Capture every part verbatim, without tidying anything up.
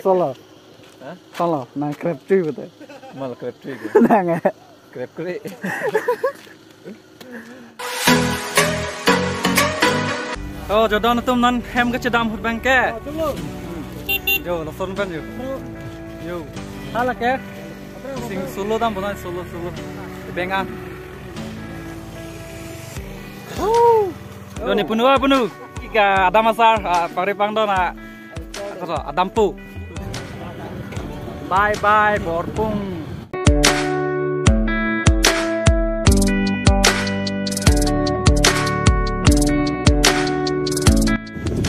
Solo. Hah? Solo, nang krep chui betul. Mal krep chui ke? Nang eh. Krep kre. Oh, jo don atum, non hem kachedam ahut abang ke. Jo, lason pen jo. Jo. Hala ke. Sing solo dam bonai, solo, solo. Benga. Doni punu, ah, punu. Ika adam asar, ah, pari pang dona. Ako to, adampo. Bye bye, Borpung.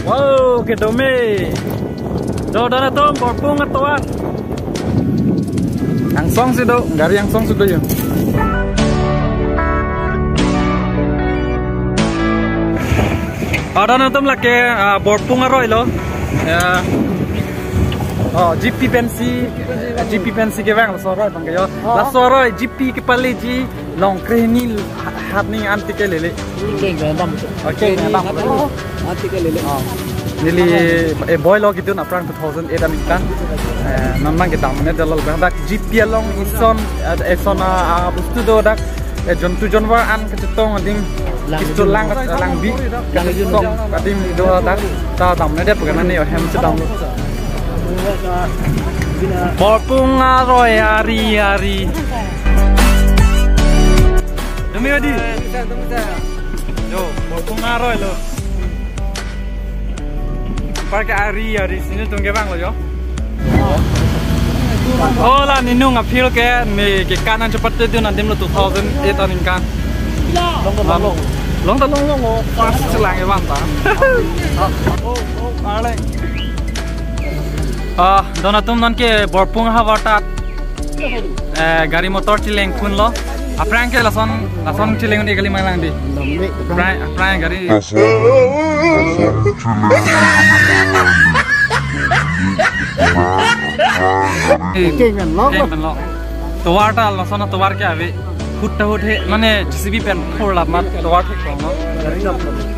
Wow, kedome. Jo don atum, Borpung atovar. Angsong si do, gari angsong si do jo. Oh, don atum, lake, ah, Borpung aroi lo. Ya. Oh, G P pensi, G P pensi kevang laso aroi abang ke jo. Oh. Laso aroi G P kepaleji Longkre hini ha-, hat ning an ticket lele. Keng keng dam. Oke, keng keng dam. Oh, an ticket lele. Oh. Neli, eh, boy lo gitu, aphrang two thousand eight aningkan. Eh, non abang kedam ne dalal bang dak G P along ison, eh, ison, ah, ah, bostu do dak, eh, jontu jonwar an kachetong ading. Lang kistu lang, lang bi. Lang bi. Kachetong ading do dak. Ta dam ne dep kan ne hem chedam. Borpung aroi ari ari. Dumi odi. Yo, Borpung aroi lo. Park ari ari sini tungke bang lo jo. Oh, la ninung a-feel ke me ke kanan cepat tu nanti lo two thousand eight aningkan. Long ta long long. Long ta long long, oh, pas chelang e bang ta. Oh, oh, arleng. Ah, don atum, non ke Borpung havar ta, eh, gari motor cheleng kun lo. Aphrang ke lason, lason cheleng un-e kali, malang di. Aphrang, aphrang gari. Keng pen lo. Keng pen lo. Tovar ta lason tovar ke ave. Hut ta hut he, mane J C B pen phurlap ma tovar thek kong lo.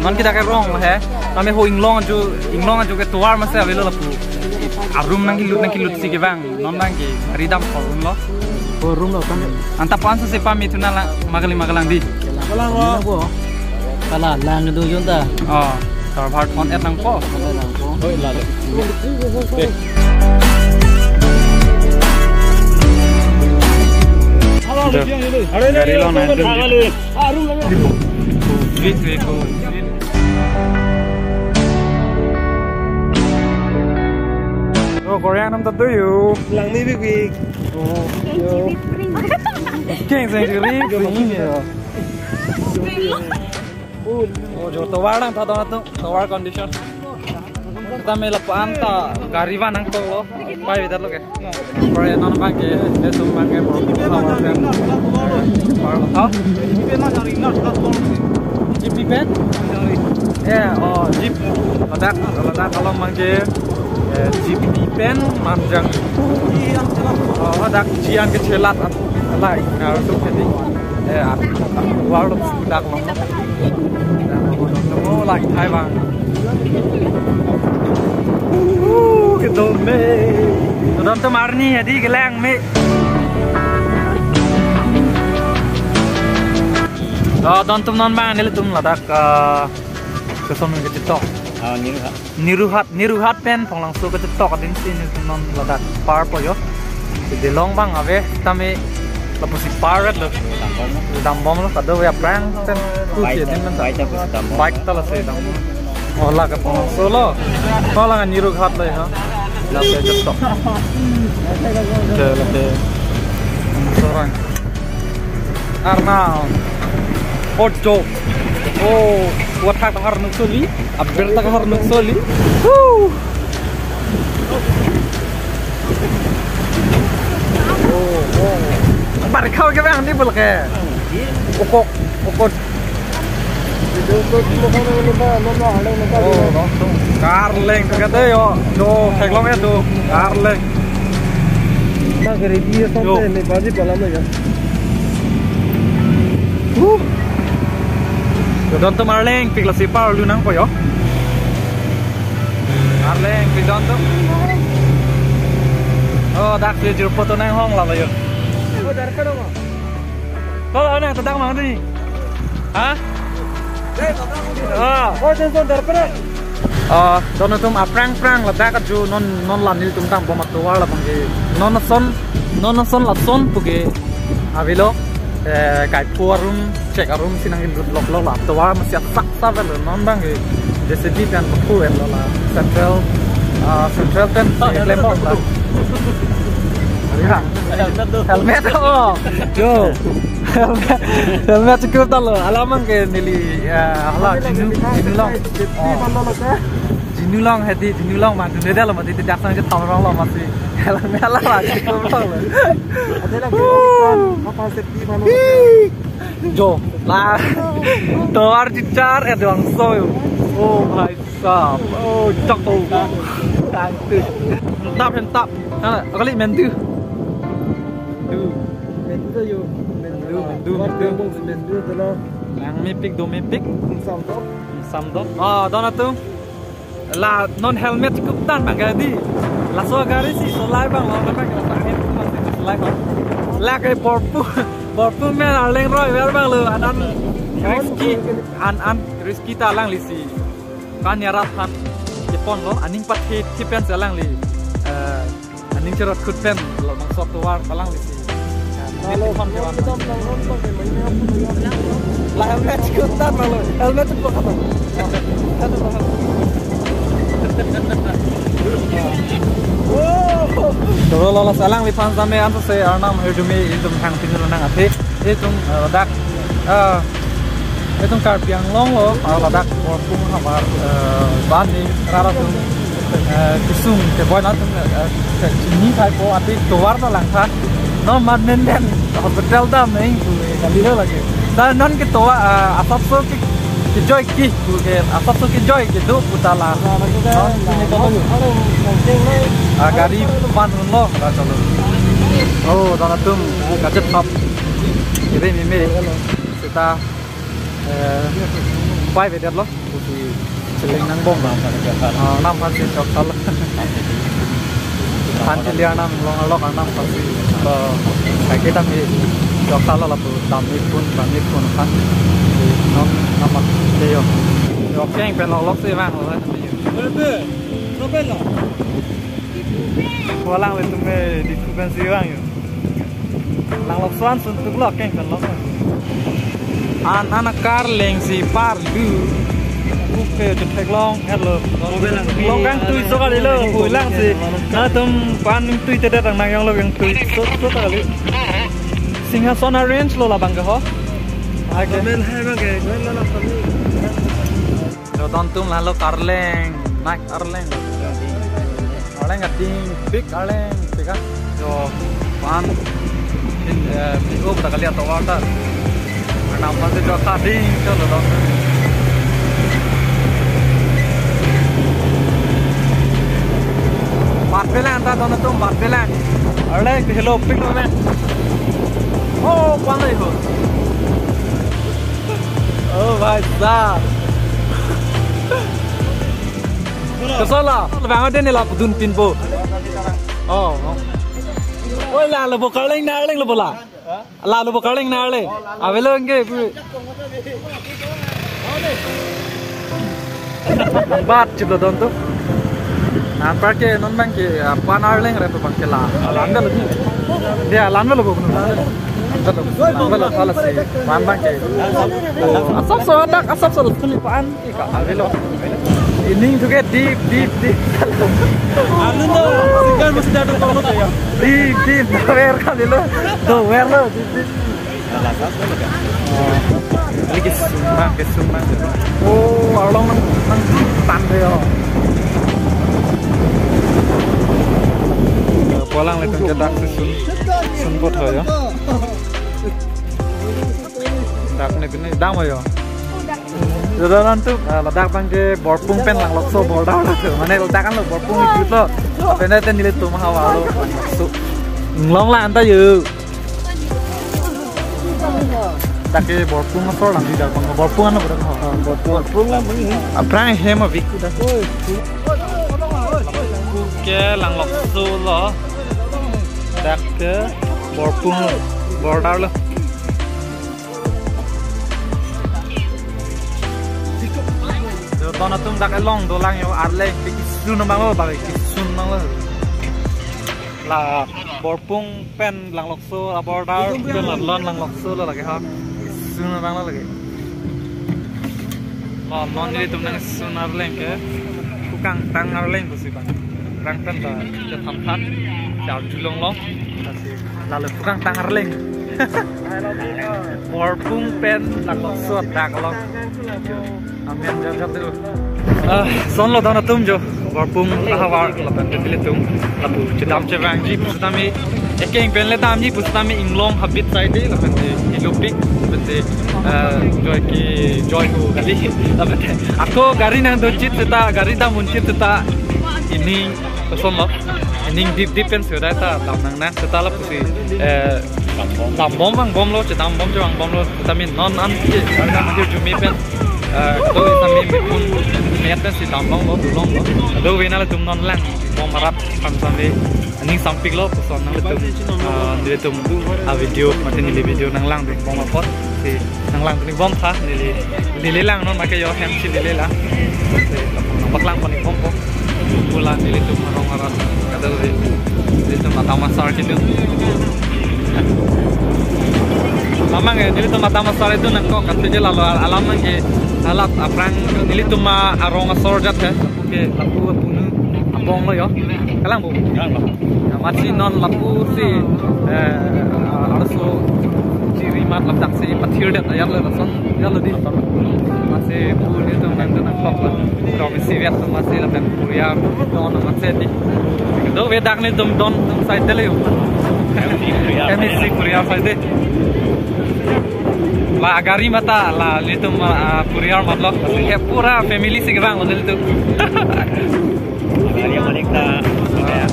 Non ke dak ke rong he. Tame ho inglong aju, inglong aju ke tovar masi ave lo lapu. Arum nangkelut nangkelut si kevang. Non abang ke ridam forum lo. Forum lo kan. Anta panso si pami tuna la magali magalang di. Lang lo. Kala lang do yun ta. Oh, server phone et nangpo. Phone et nangpo. Oi, la le. Gari lo na. Wait, wait, go. Oh, Korea nam ta do yo. Lang ni big big. Oh, yo. Keng seng jiri, keng ni yo. Oh, jo tovar nang ta dong atum, tovar condition. Tame lapu-an ta gari van nangkok lo, pai vedet lo ke. Korea non abang ke, de tum abang ke, bro, tovar pen. Tovar lo, ha? G P pen? Eh, oh, G P. Ladak, ladak kalau abang ke, eh, G P pen manjang. Oh, ladak jian kechelat, at-, alai, harus tuh jadi. Eh, ah, ah, warung sebedak lo. Oh, lagi Thai bang. Uh, kedome. Don atum arni jadi kelang me. Oh, don atum, non abang nelitum ladak, eh, ke son ketok. Ah, ni ha. Nehru Hat, Nehru Hat pen Phonglangso ketok adin si nelitum non ladak par po jo. Kedilong abang ave tame lapusi par ret lo. Dambom lo, kado ya prang ten tu si adin men ta. Bike ta pusi dambom. Bike ta lasi dambom. Oh, la ke Phonglangso lo. Oh, la Nehru Hat lo ya. Lape ketok. Ke lape. Sorang. Arnam. Ojo. Oh, wathak ta harnuk soli. Aber ta harnuk soli. Woo. Oh, oh. Bar khau ke bang ni bol ke. Okok, okok. Oh, langsung. Arleng ke kata yo. Jo, theklong ya tu. Arleng. Yo. Huh. Yo, don atum arleng, pik lasi parlu nangpo yo. Arleng, pik don atum. Oh, dak si jirpo tonang hong lalo yo. Ko, ano, tadak mang di? Ha? Ah. Oh, tension dar pernah. Ah, don atum aphrang phrang ladak aju non, non la nelitum dambom atovar labang ke. Non ason, non ason lason puke avelo. Eh, kaiphu arum, chek arum si nangkelut lok lok la atovar masi asap asap avelo non abang ke. J C B pen baku avelo la. Central, ah, central pen si klembom la. Ya. Helmet do. Helmet, oh. Yo. Helmet, helmet chekup tanglo. Alam abang ke neli, eh, hala, jinu, jinu long. Oh. Jinu long hedi, jinu long ma, dunde lo ma, di, di, dak sang je thal rong lo ma si. Helmet hala, chekup tanglo. Ada lagi, apa safety mana? Jo, la. Tovar chichar, eh, doang so. Oh, bhai sahab. Oh, chok to. Hentap, hentap. Hala, kali mendu. Du. Mendu yo. Mendu, mendu, mendu. Mendu, mendu, tu lo. Langmepik, domepik. Samdok. Samdok. Ah, don atum. La non helmet chekup tang abang gari. Laso gari si solai abang lo, abang gari solai abang. Lake porpu, porpu men arleng roi ver abang lo, an an risky, an an risky ta alangli si. Kan yarap han kepon lo, aning pathe, the pen si alangli. Eh, aning cherot khut pen lo, nang sok tovar alangli si. Alo, kepon ke wan. La helmet chekup tang lo, helmet chekup tang. Doro lo, laso alangliphan same anso se Arnam hirdumi itum hang pinjul nang athe. Itum, eh, dak, eh, itum Karbi Anglong lo, ah, ladak Borpung havar, eh, bani rara atum, eh, kesung keboi atum, eh, eh, chini thaipo athe tovar ta langtha. Non man nen nen hospital ta meng tu, eh, kali lo lagi. Ta non ke tovar, eh, asapso ke, kejoi ke, tu ke asapso kejoi kedo pu ta la. Non ke ne tolo yo. Ah, gari pan lo, ta tolo. Oh, don atum kachet thap. Kiri mimi. Seta, eh, pai vedet lo. Kusi cheleng nangbom. Ah, Arnam aphan si chok tanglo. Phan chili Arnam along alok Arnam aphan si. To, kaike tame chok tanglo lapu, tame pun, tame pun aphan. Non Arnam aphan si yo. Yo keng pen lok lok si vang lo. Pu alanglitum me Diphu pen si vang yo. Langlokso an suntuk lo, keng pen lo. An an akar leng si par du. Kuke chetheklong, hello. Longkangtui so kali lo, pu lang si. Nangtum pan tui tedet nang, nang yong lo kangtui so, so kali. Singhason arrange lo labang ke ho. Ake. Mel hai bang ke, mel lo lo kami. Yo, don atum, lalo Karleng, naik Karleng. Karleng ading, big Karleng, big ah. Yo, pan, in, eh, big up, tak lihat tovar ta. Arnam aphan si chok tang ding, cholo don. Bat belang ta don atum, bat belang. Arleng, hello, pik lo men. Oh, pan lo yo. Oh, bhai sahab. Koson lo? Bang den la pudun pinpo. Oh. Oi, la lo bo Karleng na Arleng lo bo la. La lo bo Karleng na Arleng. Avelo ke pu. Bat chip lo don atum. Anparke non bang ke, ah, pan Arleng re pu bang ke la. Alam lo. Dia alam lo bo. Alam lo, alam lo, alam lo, si pan bang ke. Oh, asapso dak, asapso lo, suli pan. Ika, avelo. Ining thuke deep, deep, deep. Anu do, sikan mesti ada tolong ya. Deep, deep, dover kali lo. Dover lo, deep, deep. Oh. Ini ke sumang, ke sumang. Oh, along nang, nang tande yo. Pu alanglitum ke dak si sun, sun bot ho yo. Dak ne pini dam yo. Ladak atum, ah, ladak bang ke Borpung pen langlokso border lo tu. Mane ladak kan lo Borpung ikut lo. Pene ten nelitum havar lo langlokso. Nglong la anta yo. Dak ke Borpung asor lang di dak bang Borpung ano dak ho. Borpung. Borpung la bang. Aphrang hem avik dak. Ke langlokso lo. Dak ke Borpung border lo. Yo, ton atum dak along dolang yo, arleng ke kisun abang lo, bang kisun abang lo. La Borpung pen langlokso, la border pen la lon langlokso lo lake ha. Kisun abang lo lake. Lo non nelitum nangsun arleng ke, kukang tang arleng pusi bang. Rang pen ta, ta thamthat, ta julong long, ta si, lalu kukang tang arleng. Borpung pen, ta kokso dak long. Amen, jam jam tu. Ah, son lo don atum jo. Borpung ahavar lapen nelitum lapu chedam chevangji pusitame, ekeng pen le damji pusitame inglong habit side lapen te ilupik lapen te, eh, joy ki joy ko gali lapen te ako gari nangdunchit seta, gari dam unchit seta, ining koson lo, ining dip dip pen sudah ta dam nangnang seta lapusi, eh, dambom vangbom lo, chedambom chevang bom lo, sitame non an ke gari dam ahirjume pen, eh, to sitame mipun met pen si dam long lo, dulong lo. Ado vena latum non lang bom arat pan sitame aning sampik lo, koson nanglitum, ah, nelitum a video, mate neli video nanglang dun bom apot si nanglang dun bom tha, neli, neli lang non make yo hem si neli lang. Si, paklang pon bompo. Pula nelitum arong arat kadal si, nelitum atam asar kedo. Lamang eh, nelitum atam asar kedo nangkok kan saja lalu al-, alam nangke alat aphrang nelitum arong asor jat he. Oke, lapu apunu abong lo yo. Kalang bo. Kalang bo. Ya, masi non lapu si, eh, arso chiri mat ladak si pathir det ayat lo lason. Ya lo di. Masi pu nelitum nangdun nangkok lo. Kami si vet masi lapen puriar don masi di. Do vedak nelitum don side le yo. Kami si puriar side. La gari mata la nelitum, ah, puriar mat lo. He pura family si kevang lo nelitum. Gari yang balik ta, eh,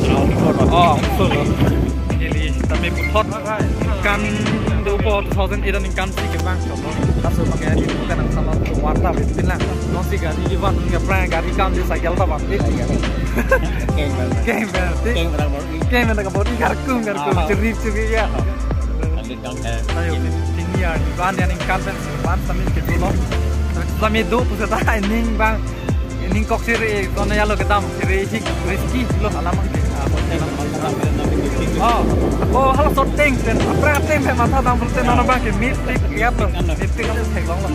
Oh, so lo. Neli tame puthot kan do po two thousand eight aningkan si kevang lo. Laso pakai di bukan yang sama tu warta betin lang. Non si gari ivan nggak pernah gari kam di cycle ta bang. Keng bang. Keng bang. Keng bang. Keng bang ka bodi garkum garkum. Ah. Cheri cheri ya. Ayo, tinggi ya, ivan yang aningkan pen, ivan sitame kedo lo. Sitame do puseta ining bang, ining kok siri, ton ya lo kedam, siri hik risky lo alam ke. Oh, oh, hala shooting pen, apra ting pen matha dam pen non bang ke meet tik ya lo, meet tik lo theklong lo.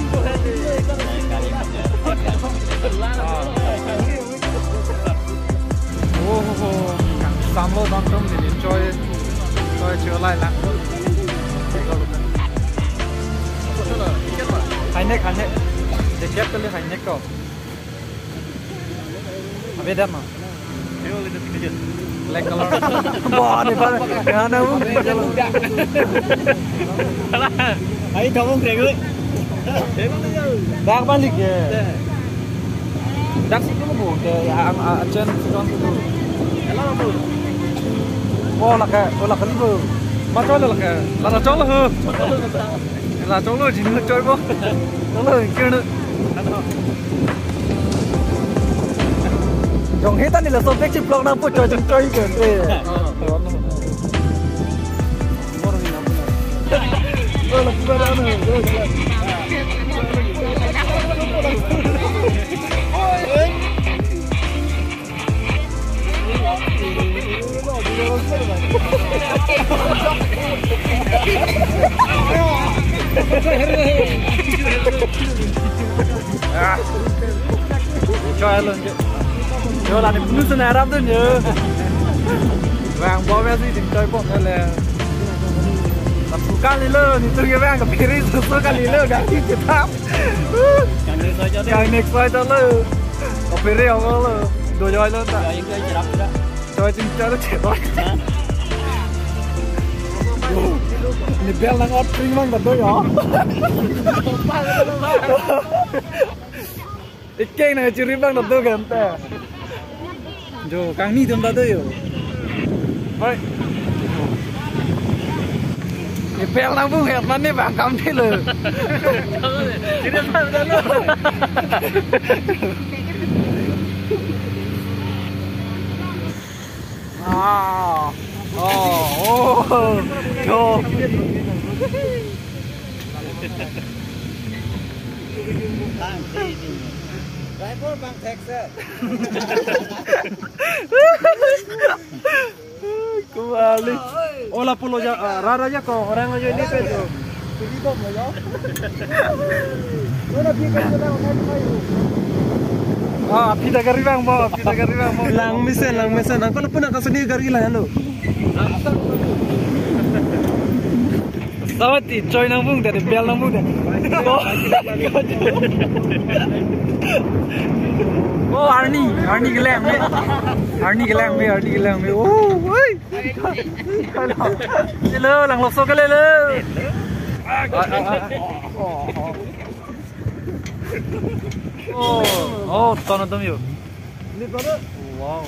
Oh, oh, oh, samlo don atum neli choi, choi choi lai lang. High neck, high neck. Jacket kali high neck ko. Abe dan ma. Black color. Wah, ini apa? Ya, na, bu. Ayo, kamu keren. Dak balik ya. Dak situ bu, ke ang achen situ situ. Oh, lake, oh, lake ni bu. Macam lake. Lake cholo ho. La cholo jin choi bo. Cholo kene. Jong heta ni laso pek chiplok na po choi jin choi kene. Choi lo. Yo la ni punu sana rap tu nyo. Vang bom ya si ding choi bom le. Lapu kalilo, nelitum ke vang ke piri susu kalilo, gari kita. Kang next soi chalo. Kang next soi chalo. Ko piri ang lo. Do joi lo ta. Joi ke cherap cherap. Choi ching chalo cherap. Yo, ni bel nang out pring mang do yo. Ikeng nang chiri bang do kan ta. Jo, kangni dum ta do yo. Hoi. Ipel nang bung het mane bang kam thi lo. Serius bang do lo. Ah. Oh, oh, Oh, yo. Kembali. Ola pulo ja, ah, rara ja ko, orang aja ini pe tu. Ah, aphi ta gari bang mo, aphi ta gari bang mo. Lang mesen, lang mesen. Angkol pun angka seni gari lang lo. Sawati, choi nang bung tadi, bel nang bung tadi. Oh, oh, arni, arni kelang me. Arni kelang me, arni kelang me. Oh, woi. Hello, lang lokso ke lele. Oh, oh, ton atum yo. Wow.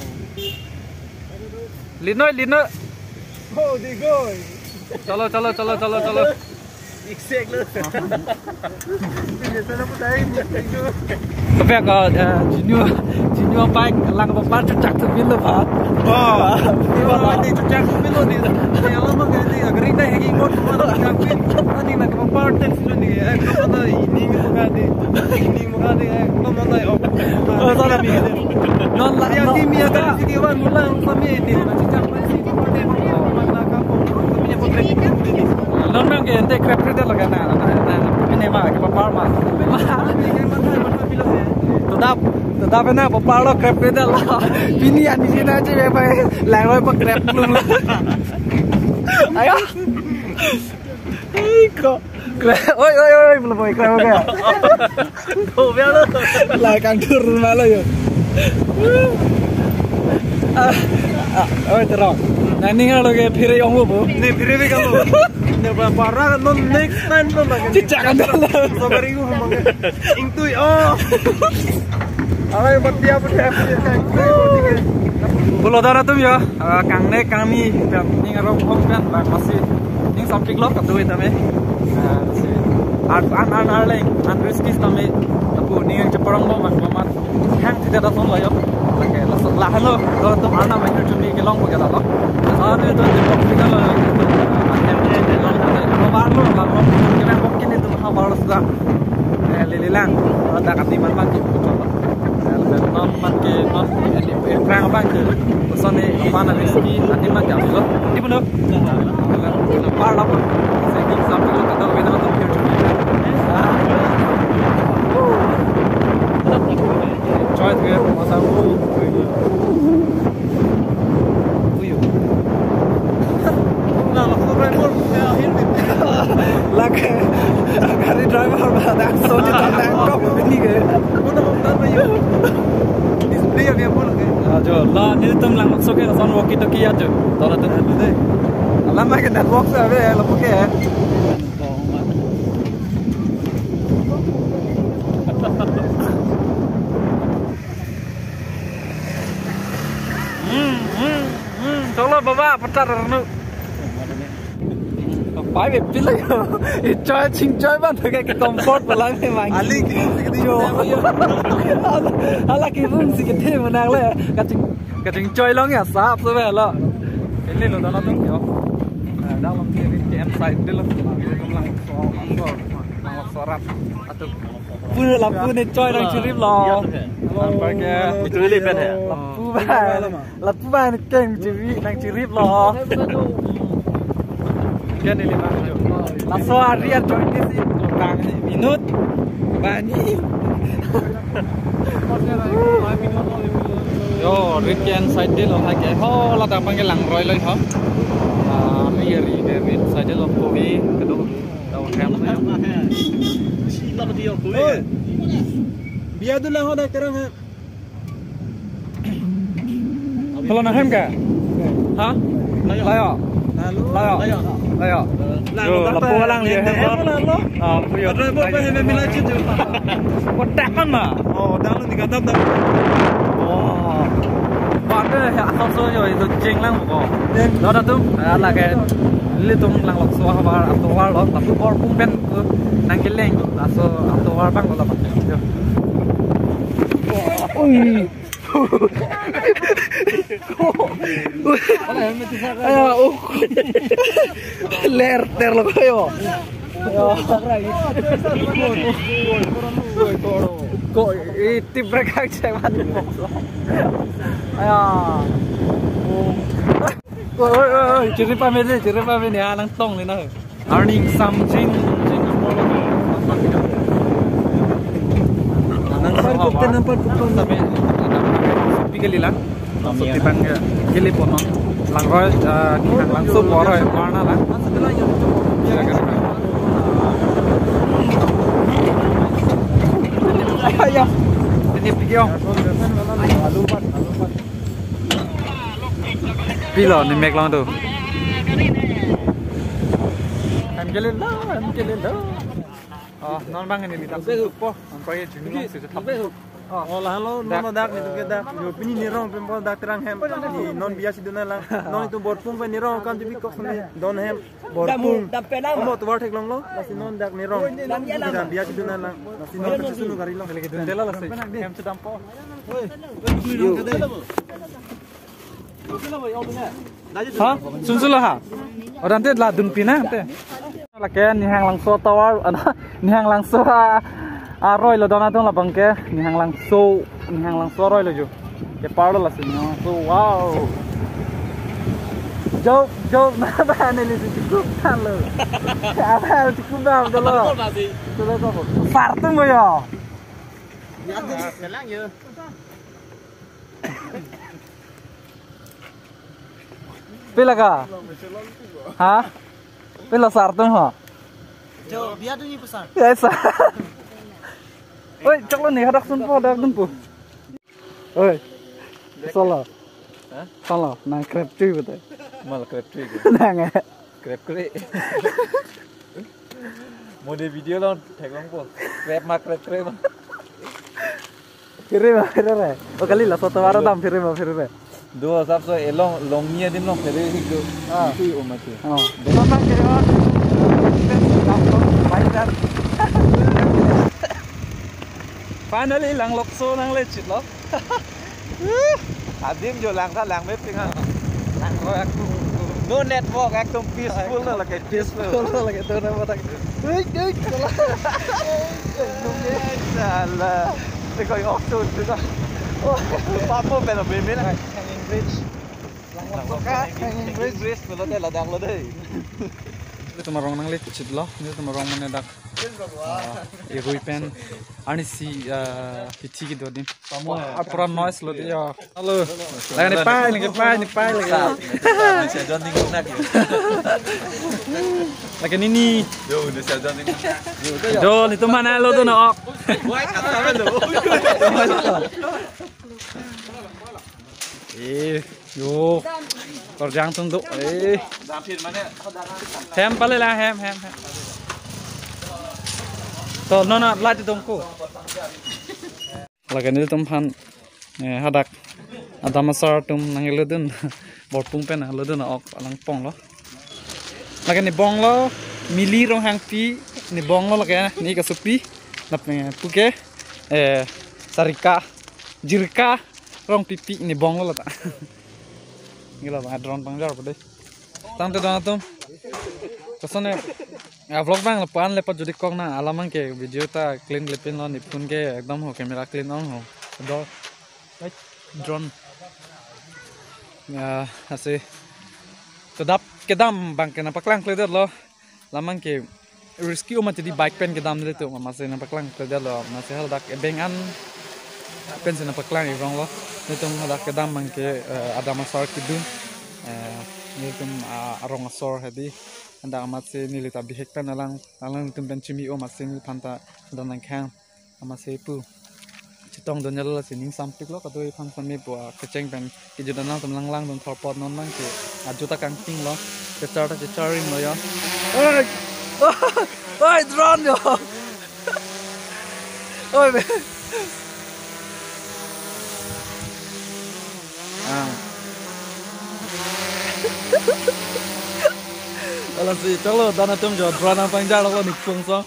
Lino, lino. Oh, di goi. Chalo, chalo, chalo, chalo, chalo. Exactly. Kape ko, eh, junior, junior bike lang ba par chuchak tu bin lo ba. Oh, ini ba ini chuchak tu bin lo ni. Ni alam ma ni agri na hegi mo tu ma chuchak bin. Ani na ka par ten silo ni. Eh, ko na ini mo ka ni. Ini mo ka ni. Eh, ko na oh. Oh, salah ni. Non la, ya non. Ini mi agri sigi wan mulang kami ini. Chuchak pa si ko te mo. Mana ka po. Kami ya po te. Long nang ke ente krep krep lagi na, na, na, na, ini ma, ke papar ma. Todap, todap na papar lo krep krep lo. Pini ani sina je be pai, lang lo pa krep lu. Ayo. Iko. Krep, oi, oi, oi, belum oi, krep oke. Ko biar lo. Lah, kang tur ma lo yo. Ah, ah, oi, terang. Nani ngalo ke phire ong bo. Ne phire be kalo. Ne ba para non next time non lagi. Cicak kan dala. Sabari ko mang. Ingtui oh. Arai batia batia kang. Pulo dara tum ya. Ah, kang ne kami dan ning arong hok kan ba masih ning sampik lo katu ita me. Ah, si. Ar an an arleng an risk is tame. Apu ning yang ceparong mo mang mo mat. Hang tidak ada son lo yo. Oke, laso la halo. Lo tum arna main cumi ke long ko jala lo. Sa ne to di pok kita lo. Lo bar lo, bar lo. Kita pok kini tum ha bar lo sudah. Eh, lili lang. Ada kati man man di. Eh, non man ke non. Eh, di perang bang ke. Sone apa na riski. Ati man jam lo. Di mana? Bar lo. Saya di samping lo kata beda tu. Enjoy tu ya, masa aku. Uyu. Lake, gari driver ba dak so di dak kok ini ke. Display ya biar pun ke. Ajo, la ni tum lang so ke son walkie talkie ajo. Tola tum. Alam ke network sa be, lapu ke. Hmm, hmm, hmm. Chalo baba, patar nu. Pai be pila yo. Enjoy chingchoi ban ke comfort balang ne mang. Ali ki si kiti yo. Hala ki room si kiti manang le. Kaching, kachingchoi long ya sap so be lo. Ini lo dalam tu yo. Dalam tu ni M side dulu. Lang so, lang so, lang so rat. Atu. Pu lapu ne choi nang chirip lo. Lapu ba. Lapu ba ne keng chirip nang chirip lo. Keng ni lima jo. Laso ari an choi ni si kang ni minut. Bani. Yo, rit ke an side de lo ha ke. Ho, la ta pang ke lang roi lo ho. Ah, ri ri de rit side de lo ko hi kedong. Oi. Biya dula ho dak terang ha. Hello, nang hem ke? Ha? Layo. Layo. Layo. Layo. Yo, lapu lang dia. Hem lah lo. Ah, puyo. Ada apa, apa hem milai cucu? Kotak kan ma? Oh, dah lo ni kata dah. Oh. Pada ya asal so yo itu jeng lang ko. Lo dah tu, ah, lagi. Litum lang lokso havar atovar lo, lapu bor pung pen nang keleng, laso atovar bang lo lapu. Ui. Ayo, uh. Ler, ter lo kayo. Ayo. Ko, iti brake hak cek mati. Ayo. Oi, oi, oi, chiri pame de, chiri pame de, alang tong le na. Arning samjin, jin. Nampan kupon, nampan kupon. Tapi, tapi kali lang. Langsung tibang ya. Kali pon. Langroi, eh, Nihang Langso poroi, warna lang. Ya. Ini video. Pilo ni mek long tu. Em kali lo, em kali lo. Oh, non bang ini lidah. Oke, oke. Po, ang kaya juni lang sih tetap. Oh, lahenlo, non dak nelitum ke dak. Yo, pini nirong pen po dak terang hem. Ni non biasi dun lang. Non itum Borpung pen nirong kam tipi kok sene. Don hem. Borpung. Dam, dam penang. Amo tovar theklonglo. Lasi non dak nirong. Dam ya lang. Dam biasi dun lang. Lasi non pen sunu gari lo. Lagi dun dela lasi. Hem sedang po. Ha? Sunsulo ha? Orang te la dun pina te. Lake Nihang Langso tovar, ada Nihang Langso a, aroi lo dona dong labang ke Nihang Langso, Nihang Langso aroi lo jo. Kepar lo lasi Nihang Langso, wow. Jok, jok, na ba ne li cukup kan lo. Apa cukup dah lo. Itu lo kok. Sar tu mo yo. Pila ka? Ha? Pila sar tum ha? Jo, biar tu ni pesan. Ya, sar. Oi, choklo ni hadak sun po, hadak dun po. Oi. Solo. Ha? Solo, nang krep chui betul. Mal krep chui ke? Nang eh. Krep kre. Mode video lo, theklong po. Krep ma krep kre ma. Phiri ma, phiri re. O kali laso tovar dam phiri ma, phiri re. Do sap so elong, longni adim long phiri hik do. Ah. Itu o mati. Oh. Finally, Langlokso nangle chit lo. Adim jo lang tha lang me ping ha. Lang ko ek no network, ekdom peaceful lo lake, peaceful lo lake, to na batak. Ui, ui, salah. Salah. Te koi off to tu na. Papo pelo beme na. Hanging bridge. Langlokso ka, hanging bridge. Bridge pulo te ladak lo dei. Nelitum arong nangle chit lo, nelitum arong mane dak. Ah, irui pen arnisi, ah, pithi kedo adim. Ah, pura noise lo dia. Halo. Lagi ni pai, lagi pai, ni pai lagi. Lagi ni ni. Yo, udah saja nih. Jo, nelitum mana lo tu nok. Wah, kata lo. Eh, yo. Korjang tum do. Eh. Hem pale la, hem, hem, hem. To, no, no, light tum ko. Lake nelitum aphan, eh, hadak adam asar atum nangkelodun, Borpung pen nangkelodun ok alang pong lo. Lake ne bong lo, Mili Ronghangpi, ne bong lo lake, ne kasopi, nap ne puke, eh, Sarika, Jirka Rongpipi ne bong lo lata. Nilo bang drone pangjar pade. Tangte don atum. Kosonne, ah, vlog bang lapu-an le pat jodi kok na alam abang ke video ta clean klepin lo, ne phone ke ekdom ho, camera clean ong ho. Do. Ai, drone. Ya, ase. Kedap kedam abang ke nangpaklang kledetlo. Alam abang ke risky o mati di bike pen kedam nelitum, amatsi nangpaklang kledetlo, amatsi hadak ebeng an pensi nangpaklang irong lo. Nelitum hadak kedam abang ke, eh, adam asar kedun, eh, nelitum, ah, arong asor hedi. Hadak amatsi neli ta bihek pen alang, alanglitum pen chimi o amatsi neliphan ta don nangkhang. Amatsi pu chetong don jalo lasi ning sampik lo, kadokave aphan sami pu, ah, kecheng pen kejut an nangtum langlang dun thorpot non abang ke. Ajo ta kangting lo, kechar ta kechar ring lo ya. Oi! Oi, drone yo! Oi, be. Ah. Lasi choklo, don atum jo drone nangpangjar lo, ne kung so.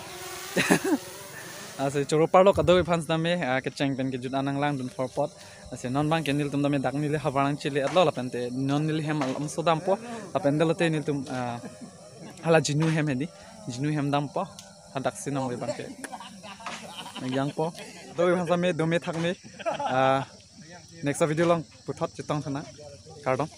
Lasi choro parlo kadokave aphan sitame, ah, kecheng pen kejut an nanglangdun apor apot. Lasi non abang ke nelitum tame dak neli havar nangchele-etlo lapen te non neli hem alomso dampo. Lapen te lote nelitum, ah, hala Jinu hem hedi. Jinu hem dampo. Hadak si nongle abang ke. Nang jangpo. Kadokave aphan sitame dome thakme. Ah, next video along puthot chetong thanang. Kardom.